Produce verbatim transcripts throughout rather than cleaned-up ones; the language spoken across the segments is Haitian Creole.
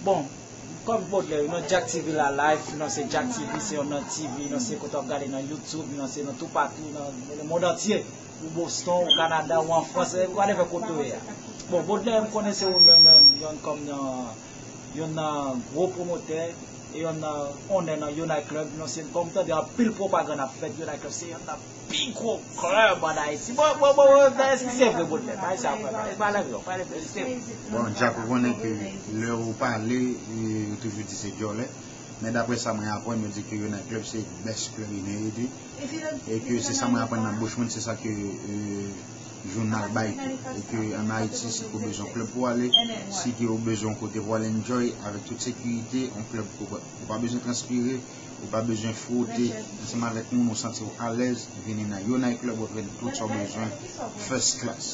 Bon, kòm Baudelaire, wi, nan Jack T V la live, wi, nan se Jack T V, se yon nan T V, wi, nan se kote w ap gade nan YouTube, wi, nan se nan toupatou, nan, nan lemonn antye, ou Boston, ou Kanada, ou an Frans, ou whatever kote w ye a. Bon, Baudelaire, m konnen se yon nan, nan, yon kòm nan, yon nan gwo pwomotè, e yon nan onè nan Yo Night Club, wi, nan se kòm tande anpil pwopagann ap fèt, Yo Night Club se yon nan pi gwo klèb ann Ayiti. Bon, bon, bon, bon, èske se vre, Baudelaire? Bay sa, frè, bay, pale vre, pale vre, èske se vre? Bon, Jack, ou konnen ke lè ou pale, e, yo toujou di se djòlè. Men daprè sa mwen aprann, yo di ke Yo Night Club se best club in Haiti. E ke se sa mwen aprann nan bouch moun, se sa ke, e, jounal bay tou. E ke ann Ayiti, si ke w bezwen yon klèb pou w ale, si ke w bezwen yon kote pou w al enjoy avèk tout sekirite, yon klèb ke w pa, ou pa bezwen transpire, ou pa bezwen fwote, ansanm avèk moun, ou santi w alèz, vini nan Yo Night Club, w ap jwenn tout sa w bezwen, first class.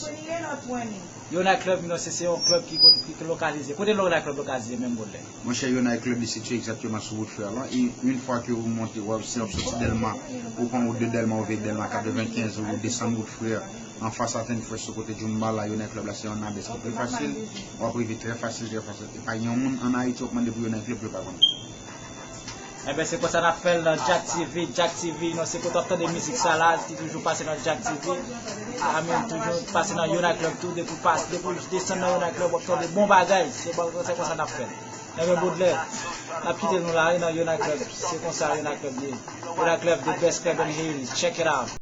Yo Night Club, wi, nan se, se yon klèb ki, ki, ki lokalize. Kote Yo Night Club lokalize menm, Baudelaire? Monchè, Yo Night Club li sitiye egzakteman sou wout Frè lan. E yon fwa ke ou monte, w ap, si w ap soti Dèlma, ou pran wout de Dèlma, ou veye Dèlma katrevenkenz, ou desann wout Frè, anfas Atenn Fresh, sou kote Djoumbala, Yo Night Club la, se yon adrès ki pi fasil. W ap rive trè fasil, trè fasil. E pa gen yon moun ann Ayiti w ap mande pou Yo Night Club, yo pa konn. Enben, se konsa n ap fè l nan Jack T V. Jack T V, non, se kote w ap tande mizik sa la, ki toujou pase nan Jack T V. Amen, toujou pase nan Yo Night Club tou, depi w pase, depi w desann nan Yo Night Club, w ap tande bon bagay. Se bon, se konsa n ap fè l. Enben, Baudelaire, n ap kite nou la, wi, nan Yo Night Club. Se konsa Yo Night Club ye. Yo Night Club, the best club in Haiti. Check it out.